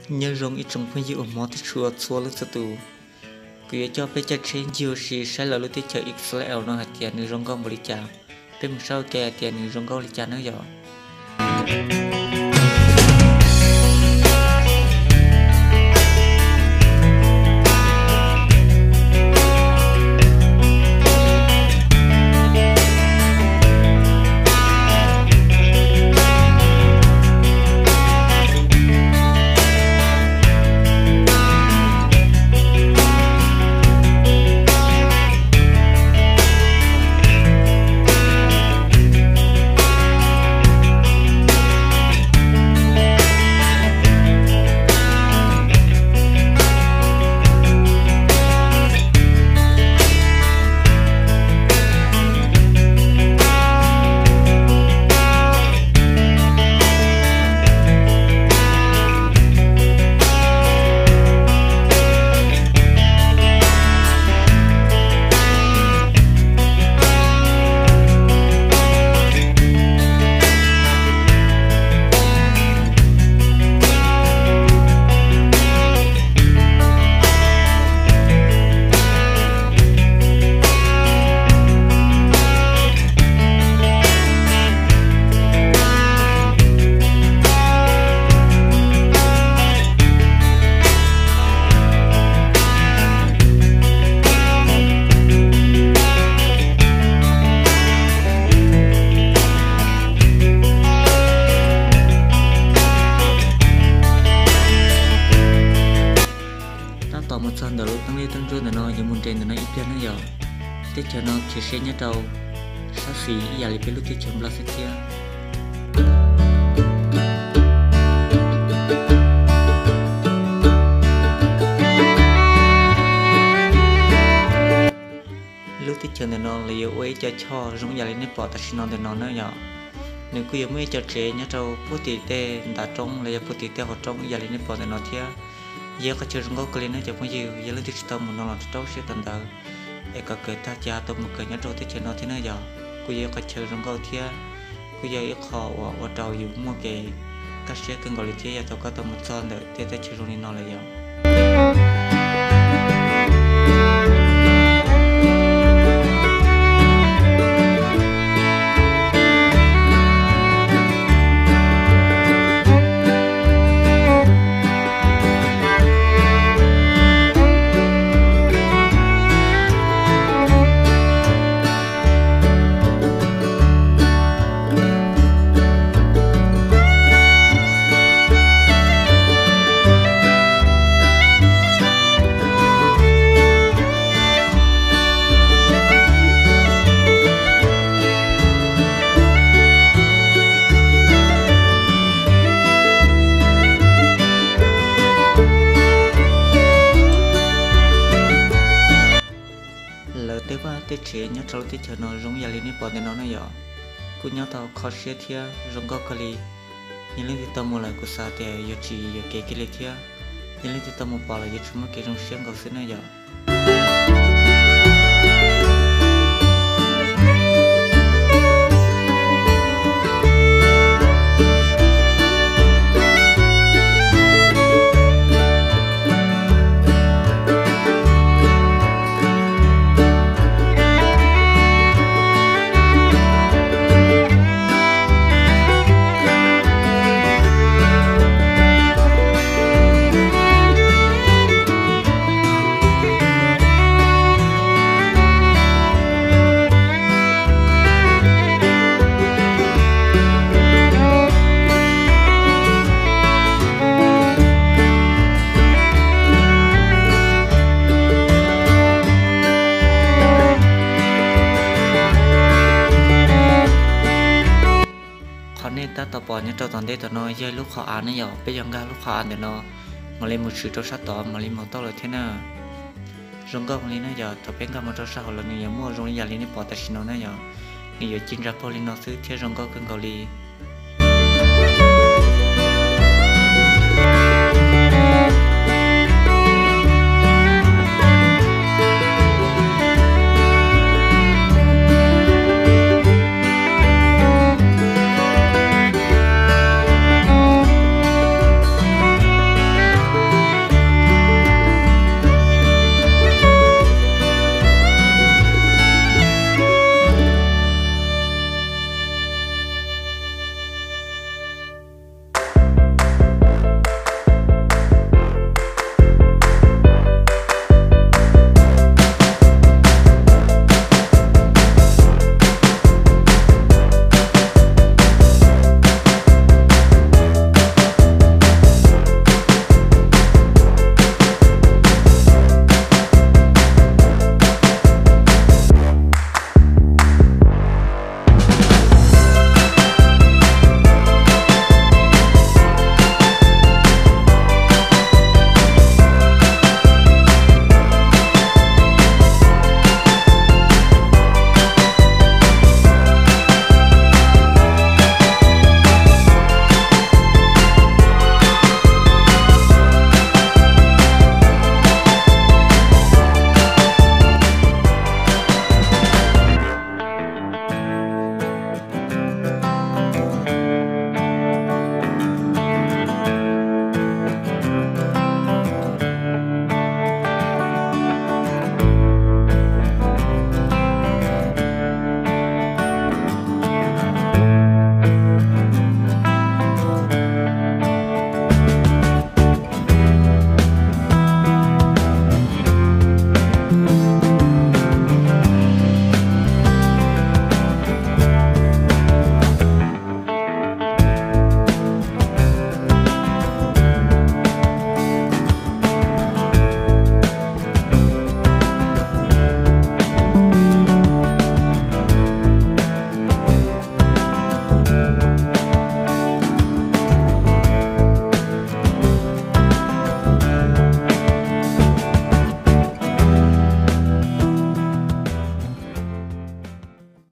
Nyob zoo ib tsoom phooj ywg uas hmov thiab tshua txhua leej txhua tus, kuv yuav coj peb caij tsheb ncig ua si saib lawv lub teb chaws Israel no hais tias nws zoo nkauj npaum li cas. Peb mus saib ua ke hais tias nws zoo nkauj li cas nawb yom. Tab tom mus txog ntawm lub teeb liab teeb ntsuab ntawm no yuav mus nres ntawm no ib pliag ne yom. Teb chaws no khiav siab nyob rau sab xis ib yam li peb lub teb chaws Nplog xwb thiab. Lub teb chaws ntawm no lawv yuav ua ib co choj zoo ib yam li nej pom tam sim no ntawm no na yom. Nws kuj yuav muaj ib co tsev nyob rau puag tim tej ntav roob los yog puag tim tej hauv roob ib yam li nej pom ntawm no thiab. Yog qhov chaw zoo nkauj kawg li nawb cov phooj ywg, yog leej twg tsis tau mus no los rau siab kawm ntawv es kom kawm tag ces ho tau mus kawm nyob rau teb chaws no thiab na yom. Kuj yog ib qhov chaw zoo nkauj thiab kuj yog ib qho uas ua rau yus muaj kev kaj siab kawg nkaus li thiab yog thaum koj tau mus txog ntawm tej teb chaws zoo li no lawm yom. Lawv tej vaj tej tsev nyob rau lub teb chaws no zoo yam li nej pom ntawm no ne yom, kuj nyob tau kho siab thiab zoo nkauj kawg li. Yog leej twg tau mus lawm kuv xav tias yuav tsis yuam kev kiag li thiab. Yog leej twg tau mus pom lawm yuav tsis muaj kev zoo siab nkaus xwb na yom. Qhov nej tab tom pom nyob rau tom ntej tom no yog lub qhov av ne yom, peb yuav nkag lub qhov av ntawm no mam li mus tshwm rau sab tod mam li mus tau lawm thiab na. Zoo nkauj li na yom, thaum peb nkag mus rau sab hauv los nws yuav muaj zoo li yam li nej pom tam sim no na yom. Nws yuav ci ntsa paug li no xwb thiab zoo nkauj kawg nkaus li.